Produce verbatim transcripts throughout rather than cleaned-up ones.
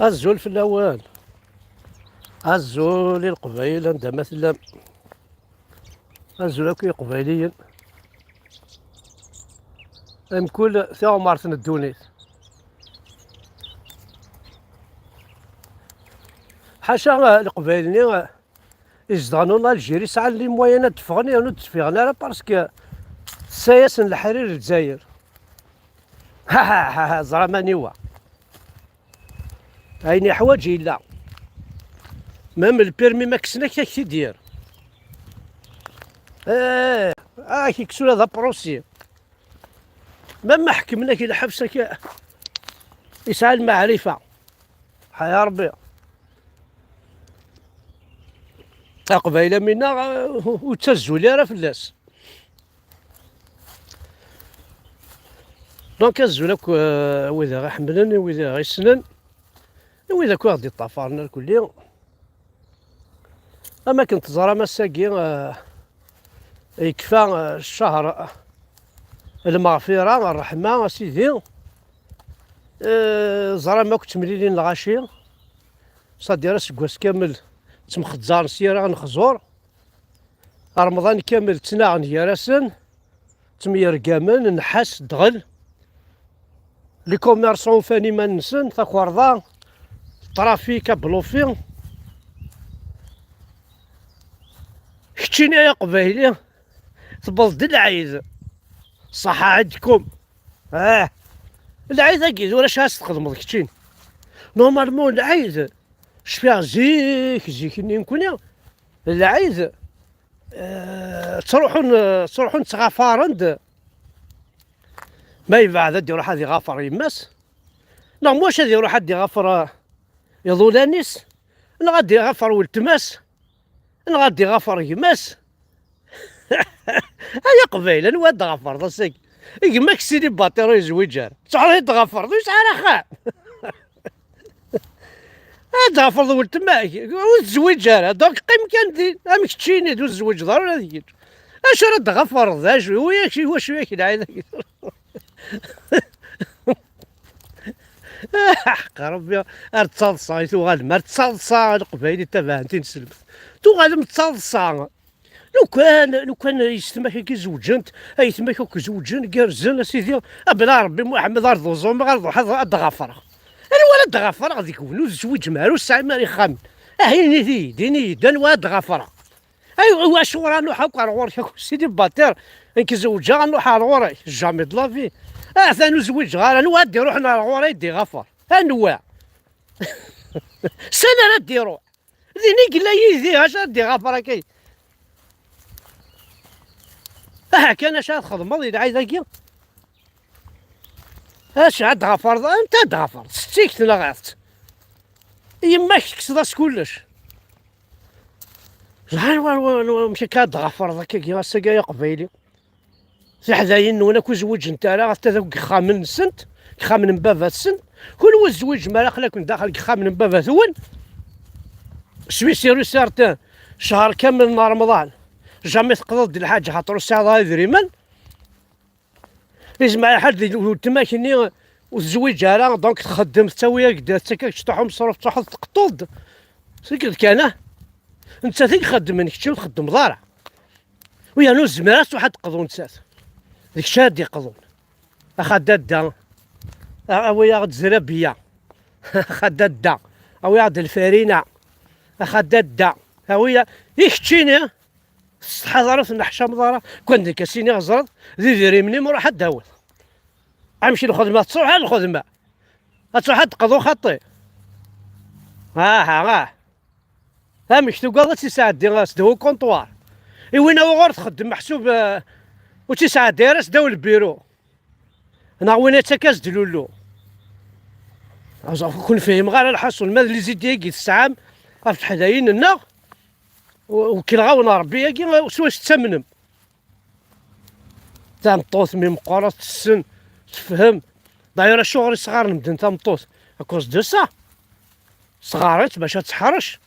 Azul fell-awen. Azul i Leqbayel anda ma tellam. Azul akk i Iqbayliyen. Mkul tiɣmert n ddunit. Ḥaca, eh, Leqbayel-nni, eh, izedɣen en Algérie sɛan les moyens ad d-ffɣen, yernu ur d-ttfiɣen ara parce que tessa-yasen leḥrir Lezzayer. Ẓra maniwa. Ayen yeḥwaǧ yella. Même le permis ma kksen-ak, ak-t-id-yerr. Eh, ak-ikkes ula d aprusi. Même ma ḥekmen-ak i lḥebs, ak-, yesɛa lmeɛrifa. Ḥaya Rebbi. Aqbayli am winna, eh, ur ttazzul ara fell-as. Donc, azul akk, eh, wid i ɣ-iḥemmlen, i wid i ɣ-issnen, i wid akk i ɣ-d-iṭṭafaren irkelli. Am akken teẓram, ass-agi, eh, yekfa, eh, ccahr, eh, lmeɣfira, ṛṛeḥma, a Sidi. Eh, ẓram akk ttemlilin lɣaci. Ça dire aseggas kamel ttemxezzaren s yir aɣ-nexẓur. Remḍan kamel ttnaɣen gar-asen, ttemyergamen, nnḥas, ddɣel. Les commerçants ufan iman-nsen, takerḍa, trafic, ablufi. Keččini ay aqbayli, tewweḍ-d lɛid. Ṣaḥa ɛedkum. Ah, lɛid-agi tura acu ara s-txedmeḍ keččini? Normalement lɛid, cfiɣ zik, zik-nni nekni, lɛid, eh, ttruḥun, ttruḥun ttɣafaren-d. Ma yebɛed ad iruḥ ad iɣafer yemma-s, neɣ mac ad iruḥ ad iɣafer, eh, iḍulan-is, neɣ ad iɣafer weltma-s, neɣ ad iɣafer gma-s. Ay aqbayli, anwa ad ɣafreḍ ass-agi? Gma-k silibatir ur yezwiǧ ara. Tɛuḍ ad ɣafreḍ, ur yesɛi ara axxam. Ad ɣafreḍ weltma-k, ur tezwiǧ ara. Donc qqim kan din, am keččini, ur tezwiǧeḍ ara ula d kečč. Acu ara d-ɣafreḍ? D acu? Iwacu, iwacu yak lɛid-agi? Ḥeqq Rebbi, ar d taḍsa i tuɣalem, ar d taḍsa a Leqbayel itabaɛen tineslemt. Tuɣalem d taḍsa. Lukan, lukan yessetma-k-agi zewǧent, ayetma-k akk zewǧen, gerrzen, a Sidi, a bla Rebbi Muḥemmed, ar d uẓumeɣ, ar d ruḥeɣ ad d-ɣafreɣ. Anwa ara d-ɣafreɣ deg-wen? Ur tezwiǧem ara, ur tesɛim ara ixxamen. Ah, init-iyi-d, ini-yi-d, anwa ad d-ɣafreɣ? Ay, acuɣer ad nuḥ akk ar ɣur-k akk, Sidi Batir? Nekk zewǧeɣ, ad nuḥ ar ɣur-k? Jamais de la vie. Atan ur zwiǧeɣ ara, anwa ad d-iruḥen ar ɣur-i ad d-iɣafer? Anwa? Sani ara d-iruḥ? Din i yella yidi, acu ad d-iɣafer akka? Aha kan, acu ad txedmeḍ i lɛid-agi? Acu ad d-ɣafreḍ? Anta ad d-ɣafreḍ? Settik tenɣiḍ-tt. Yemma-k tekkseḍ-as kullec. Ẓer wa, wa, wa, amek akka ad d-ɣafreḍ akkagi ass-agi ay aqbayli? Tiḥdayin-nwen akk ur zwiǧent ara, atta deg yexxamen-nsent, yexxamen n baba-tsen. Kunwi ur tezwiǧem ara, aql-aken daxel deg yexxamen n baba-twen. Suis sûr et certain, ccher kamel n Remḍan, jamais teqḍeḍ-d lḥaǧa, xaṭer ur tesɛiḍ ara idrimen. Yezmer lḥal di weltma-k-nni ur tezwiǧ ara, donc txeddem, tettawi-ak-d, tettak-ak-d cṭuḥ umeṣruf, truḥeḍ teqṭuḍ-d. Tikkelt kan, ah, nettat i ixeddmen, kečč ur txeddmeḍ ara. U yernu ur tezmir ara ad truḥ ad d-teqḍu nettat. D kečč ara d-iqḍun. Axa dadda, a-, awi-yaɣ-d zrabiya. Axa dadda, awi-yaɣ-d lfarina. Axa dadda, awi-yaɣ-, i keččini, tettḥadareḍ, ur tenneḥcameḍ ara. Kwan d nekk a s-iniɣ ẓreḍ, d idrimen-im ruḥ ad d-tawiḍ. Amek lxedma, tettruḥ ar lxedma. Ad truḥ ad d-teqḍu xaṭi. Aha, ah. Amek tugadeḍ ad tt-isɛeddi s ddaw ukunṭwar? I win a wuɣur txeddem meḥsub, eh, ur tt-isɛeddi ara s ddaw lbiru. Neɣ win yettak-as-d lullu. Aẓ-, ur ken-fhimeɣ ara lḥaṣul. Ma d les idées-agi tesɛam ɣef teḥdayin-nneɣ, u-, wekkleɣ-awen Rebbi-agi, s wacu tettamnem. Tameṭṭut mi meqqret tessen, tefhem. D'ailleurs, acuɣer i sɣaren medden tameṭṭut? À cause de ça. Sɣaren-tt bac ad teḥrec.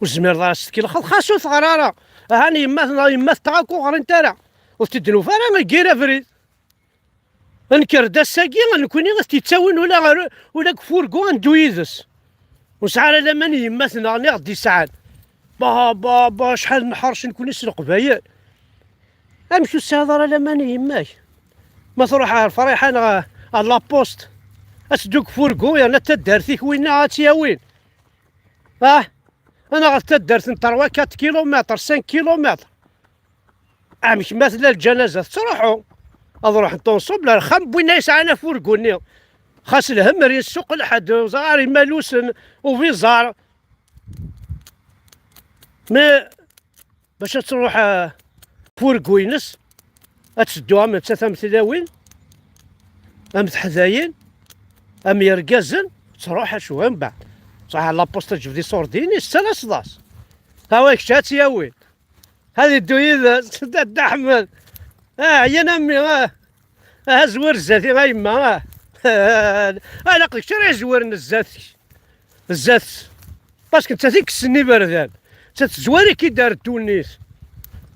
Ur tezmireḍ ara ad s-tkelxeḍ, xas ur teɣri ara. Ahan yemma-tneɣ, yemma-tneɣ akk ur ɣrint ara. Ur t-id-nufi ara, iggir abrid. Nker-d ass-agi, nekkni ad t-yettawin ula ɣer, ula deg ufurgu ad neddu yid-s. Ur nesɛi ara laman i yemma-tneɣ-nni ɣ-d-yesɛan. Ba, ba, ba, acḥal nḥerc nekkni s Leqbayel. Amek ur tesɛiḍ ara laman i yemma-k? Ma truḥ ɣer Friḥa neɣ ɣer la poste, ad teddu deg ufurgu, yerna d taddart-ik winna ad tt-yawin. Ah, anaɣ ɣer taddart n trois quatre kilomètres, cinq kilomètres. Amek ma tella lǧanaza tettruḥu? Ad ruḥent ensemble ar axxam n winna yesɛan afurgu-nni. Xas lhem ur yessuq lḥedd, ẓer imalusen, ubiẓar. Mais bac ad truḥ, eh, furgu-ines, ad teddu am nettat am tlawin, am teḥdayin, am yergazen, ad truḥ acu mbeɛd. Truḥ ɣer la poste ad tjebd iṣurdiyen-is, ttalaseḍ-as. Awa kečč ad tt-yawin. Ad iddu yid-s, Dda Ḥmed. Ah, ɛyan a mmi, ah. Aha, zwir zdat-i a yemma, ah. Alaq d kečč ara izwiren zdat-k. Zdat-s. Parce que nettat i yekksen iberdan. Nettat tezwar-ik-id ar ddunit.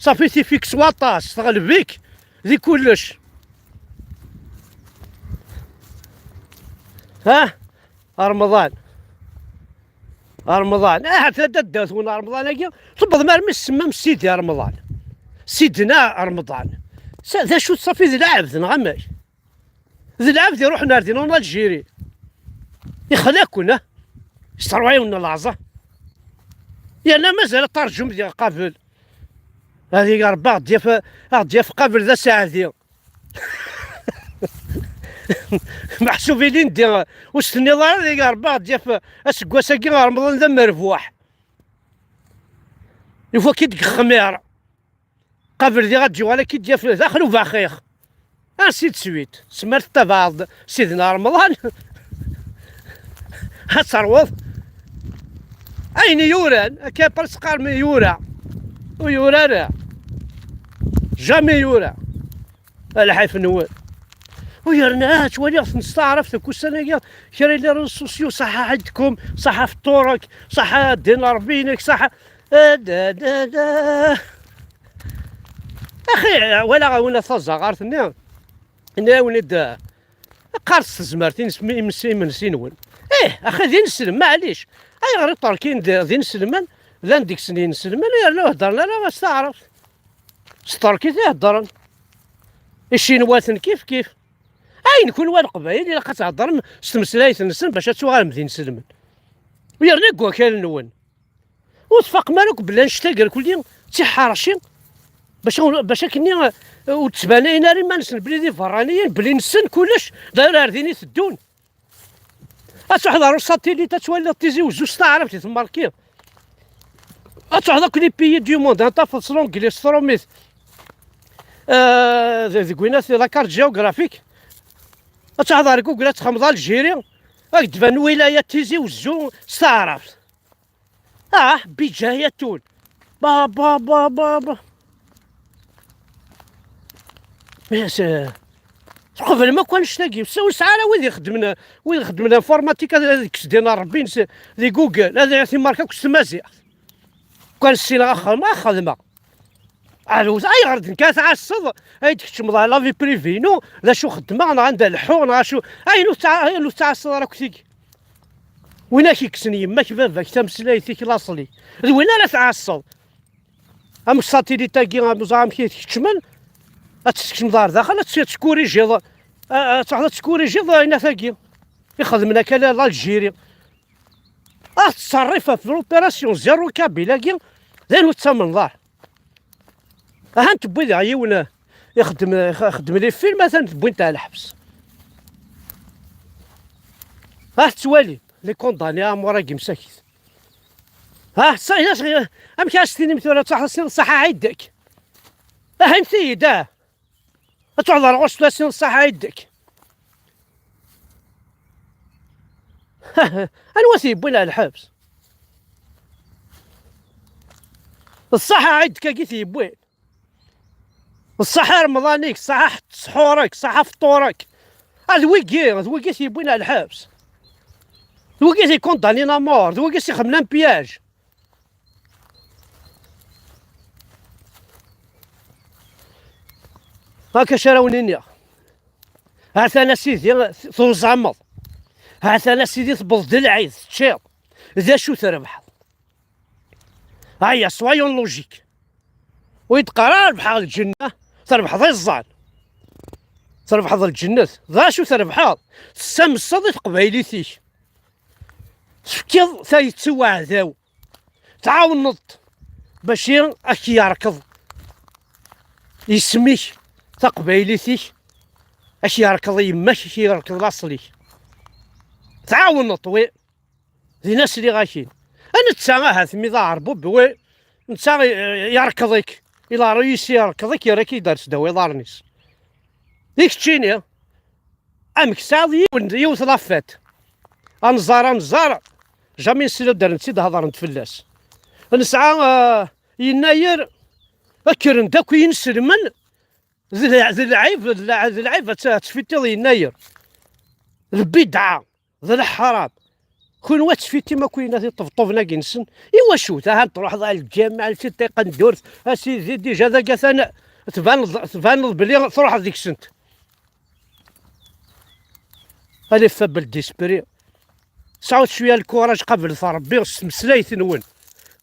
Ṣafi tif-ik s waṭas, teɣleb-ik di kullec. Ha? Remḍan. Remḍan. Ahat d adda-twen Remḍan-agi. Tewwḍem armi tsemmamt Sidi Remḍan. Sidna Remḍan. Sa, d acu ṣafi d lɛebd neɣ amek? D lɛebd iruḥen ar din en Algérie. Ixla-ken, ah? Yesserwa-wen leɛẓa. Yerna mazal ad tarǧum diɣ qabel. Ad ig Rebbi ad ɣ-d-yaf, ad ɣ-d-yaf qabel d aseɛdi. Meḥsub ilindi ur s-tenniḍ ara, ad ig Rebbi ad ɣ-d-yaf aseggas-agi ɣer Remḍan d amerbuḥ. Yufa-k-id deg xmir. Qabel diɣ ad d-yuɣal ad k-id-yaf daxel ubaxix. Ainsi de suite. Semmer tettabaɛeḍ Sidna Remḍan. Ad terweḍ. Ayen i yuran, akka pal teqqarem yura. Ur yura ara. Jamais yura. A lḥif-nwen. U yerna ttwaliɣ-ten s taɛrabt deg ussan-agi, kra n les réseaux sociaux, صح عيدكم، صح فطورك، صح الدين الربينك، صح. Ah, da, da, da. Axi, walaɣ-awen a taẓaɣart-nni, nniɣ-awen-id, qqaret s tezmert ines-, imes-, imensi-nwen. Ih, axi d ineslem, maɛlic. Ayɣer iṭerkiyen d, d inselmen, llan deg-sen inselmen, yerna ur heddren ara s taɛrabt? S tṭerkit i heddren. Icinwaten kif kif. Ayen kunwi a Leqbayel ilaq ad theddrem s tmeslayt-nsen bac ad tuɣalem d inselmen. U yerna deg wakal-nwen. Ur tfaqem ara akk belli annect-agi irkelli d tiḥḥerci, bac, bac akkenni, eh, ur ttbanayen ara iman-nsen belli d iberraniyen, belli nessen kullec, d ar, ar din i teddun. Ad truḥeḍ ɣer usatilit, ad twaliḍ Tizi Wezzu s taɛrabt i temmarkiḍ. Ad truḥeḍ akk les pays du monde, ad tafeḍ s l'anglais, s trumit, eh, d-, deg winat, la carte géographique. Ad truḥeḍ ɣer Google, ad txedmeḍ Algérie, ad k-d-tban wilaya Tizi Wezzu s taɛrabt. Ah, Bidjayatun. Ba, ba, ba, ba, ba. Mais, euh, tqeblem akk annect-agi. Ur s-, ur sɛi ara wid ixeddmen, wid ixeddmen l'informatique, ad, ad kkes din Rebbi s-, di Google, ad timark akk s tmaziɣt. Kan ssineɣ ad xedmeɣ, ad xedmeɣ. Ɛrus, ayɣer d nekk ara tɛasseḍ? Ay d-keččmeḍ ɣer la vie privée inu, d acu xeddmeɣ, neɣ anda leḥḥuɣ, neɣ acu? Ayen ur tettɛa-, ayen ur tettɛasseḍ ara akk tigi. Win ak-ikksen yemma-k, baba-k, tameslayt-ik, laṣel-ik, d win ara tɛasseḍ. Am satilit-agi, am uẓar amek i t-keččmen, ad tt-tkecmeḍ ɣer daxel, ad tt-, ad tskurijiḍ, a, a, ad truḥeḍ ad tskurijiḍ ayennat-agi. Ixedmen akka la, l'Algérie. Ad tettṣerrif ɣef l'opération zéro kabyle-agi, d ayen ur tettamneḍ ara. Ahan tewwi daɣ yiwen, eh, ixeddem, ix-, ixeddem les films, atan tewwin-t ɣer lḥebs. Ah, tettwalim, les condamnés à mort-agi msakit. Ah, ṣṣa-, amek ara s-tinim tura, ttruḥ, ṣṣaḥa ɛidek. Ahimt-iyi-d, ah. Ad truḥeḍ ɣer ɣur-s tura, ṣṣaḥa ɛidek. Anwa t-yewwin ɣer lḥebs? D ṣṣaḥa ɛidek-agi t-yewwin. Ṣṣaḥa Remḍan-ik, ṣṣaḥa ḥedd ssḥur-ik, ṣṣaḥa fṭur-ik. Ah, d wigi, d wigi t-yewwin ɣer lḥebs. D wigi t-ikundani la mort, d wigi s-ixedmen un pillage. Akka acu ara wen-iniɣ. Ha-t-an a sidi tuẓameḍ. Ha-t-an a sidi tewweḍ-d lɛid teččiḍ. D acu trebḥeḍ? Aya, soyons logiques. Ur yi-d-qqar ara rebḥeɣ lǧenna, trebḥeḍ iẓẓan. Trebḥeḍ lǧennet. D acu trebḥeḍ? Tessamseḍ i teqbaylit-ik. Tefkiḍ tayet i uɛdaw. Tɛawneḍ-t bac ad k-yerkeḍ isem-ik, taqbaylit-ik, ad k-yerkeḍ yemma-k, ad k-yerkeḍ laṣel-ik. Tɛawneḍ-t, wi. Din asliɣ-ak-in. A netta ahat mi d aɛerbub, wi, netta i-, yerkeḍ-ik. Ilaru yis yerkeḍ-ik, yerra-k-id ar sdaw iḍarren-is. I keččini? Amek tesɛiḍ yiwen, yiwet la fête? Anẓar, anẓar, jamais nesla-d ar netta i d-hedren-d fell-as. Nesɛa, ah, yennayer, kkren-d akk yinselmen, d lɛ-, d lɛib, d lɛ-, d lɛib ad t-, ad tfitiḍ yennayer. D lbidɛa, d leḥram. Kunwi ad tfitim akk winat iṭebṭuben-agi-nsen. Iwacu? Tahan truḥeḍ ar lǧameɛ, ar tiṭ tiqendurt, a sidi, déjà dagi atan tbaneḍ, tbaneḍ belli truḥeḍ deg-sent. Allez, faible d'esprit. Sɛut cwiya lkuraj, qablet Ṛebbi s tmeslayt-nwen.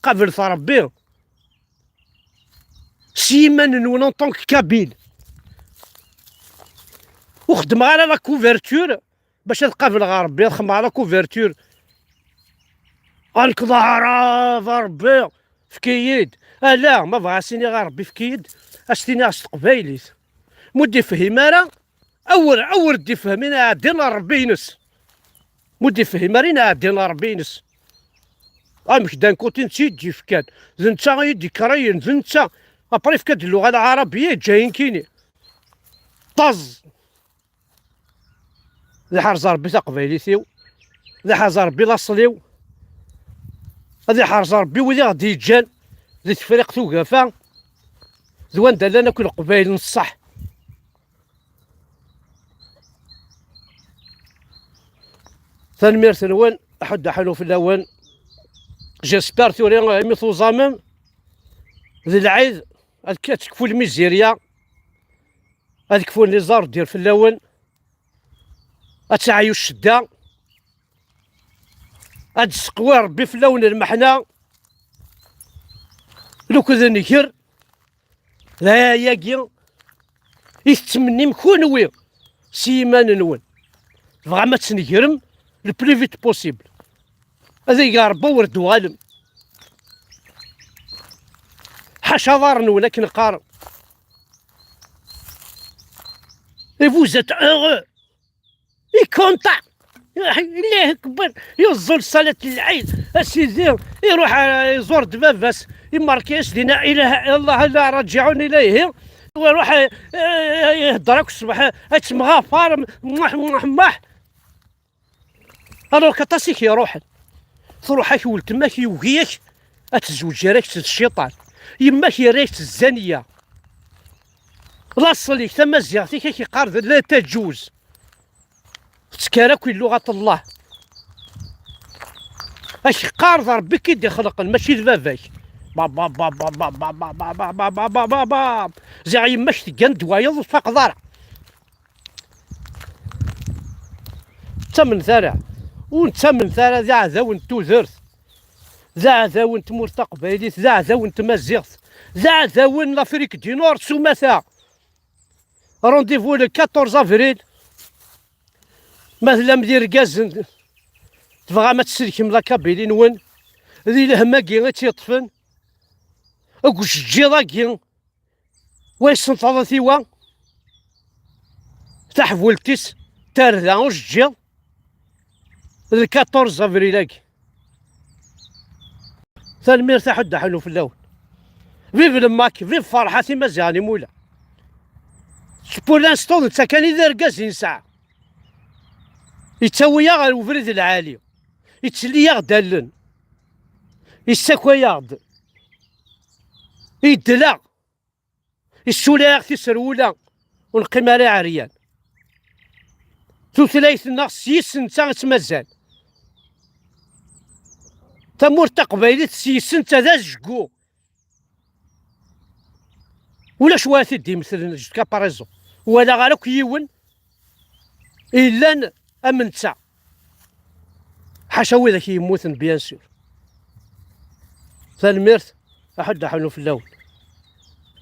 Qablet Ṛebbi s yiman-nwen en tant que kabyle. Ur xeddmeɣ ara la couverture bac ad qableɣ Ṛebbi, ad xedmeɣ la couverture. Nekk d aɛrab, a Ṛebbi, efk-iyi-d. Ala, ma bɣiɣ ad s-iniɣ a Ṛebbi, efk-iyi-d, ad s-t-iniɣ s teqbaylit. Ma ur d-ifhim ara, awer, awer d-ifhem, inɛeddi ɣer Ṛebbi-ines. Ma ur d-ifhim ara, inɛeddi ɣer Ṛebbi-ines. Amek, d'un côté, netta i d-yefkan, d netta i d-ikṛayen, d netta. Après, yefka-d lluɣa lɛarabiya, yeǧǧa-yi nekkini. Ṭṭaz. Ad iḥrez Ṛebbi taqbaylit-iw, ad iḥrez Ṛebbi laṣel-iw, ad iḥrez Ṛebbi wid i ɣ-d-yeǧǧan di Tefriqt Ugafa, d wanda llan akk Leqbayel n ṣṣeḥ. Tanemmirt-nwen, aḥuddu aḥunnu fell-awen. J'espère tura imi tuẓamem d lɛid, ad k-, ad tekfu lmizirya, ad kfun les ordures fell-awen, ad teɛyu ccedda, ad d-seqwi Ṛebbi fell-awen lmeḥna, lukud nnger, d ayagi i tettmennim kunwi s yiman-nwen. Tebɣam ad tnegrem le plus vite possible. Ad ig Ṛebbi ur d-tuɣalem. Ḥaca aḍar-nwen akken qqaren. Et vous êtes heureux. I content. Illah akbar. Yuẓẓul ṣalat lɛid. A sidi, iruḥ, eh, iẓur-d baba-s. Imerki-as dinna, ilaha illallah, la rajiɛun ilayhi. Iruḥ, eh, eh, ihedder akk ṣṣbeḥ, eh, ad temɣafar, mwaḥ, mwaḥ, mwaḥ. Alors que aṭas i k-iruḥen. Truḥ-ak weltma-k, yugi-ak ad tezweǧ, yerra-k d cciṭan. Yemma-k yerra-k d zzaniya. Laṣel-ik, tamaziɣt-ik, ak-iqqar d la taǧuz. Tettkar akk i lluɣat n Allah. Ak-iqqar d Ṛebbi k-id-ixelqen, mačči d baba-k. Ba, ba, ba. Ziɣ yemma-k teggan-d wayeḍ ur tfaqeḍ ara. Ttamnet ara. Ur nettamen ara, d aɛdaw n tudert, d aɛdaw n tmurt taqbaylit, d aɛdaw n tmaziɣt, d aɛdaw n l'Afrique du Nord s umata. Rendez-vous le quatorze avril. Ma tellam d irgazen, tebɣam ad tselkem la Kabylie-nwen, di lhemm-agi i tt-yeṭṭfen, deg ujeǧǧiḍ-agi, wa yessenṭaḍ-it i wa, taḥbult-is tarda ujeǧǧiḍ, d le quatorze avril-agi. Tanemmirt a ḥuddu aḥunnu fell-awen. Vive le Mac, vive Ferḥat Imaziɣen Imula. Pour l'instant, d netta kan i d argaz i nesɛa. Yettawi-yaɣ ɣer ubrid lɛali. Yettli-yaɣ-d allen. Yessakay-aɣ-d. Yeddel-aɣ. Yessula-yaɣ tiserwula, ur neqqim ara ɛeryan. Tutlayt-nneɣ s yis netta i tt-mazal. Tamurt taqbaylit s yis netta d azeggu. Ulac wa t-id-imetlen jusqu'à présent. Ur walaɣ ara akk yiwen i yellan am netta. Ḥaca widak yemmuten, bien sûr. Tanemmirt, aḥuddu aḥunnu fell-awen.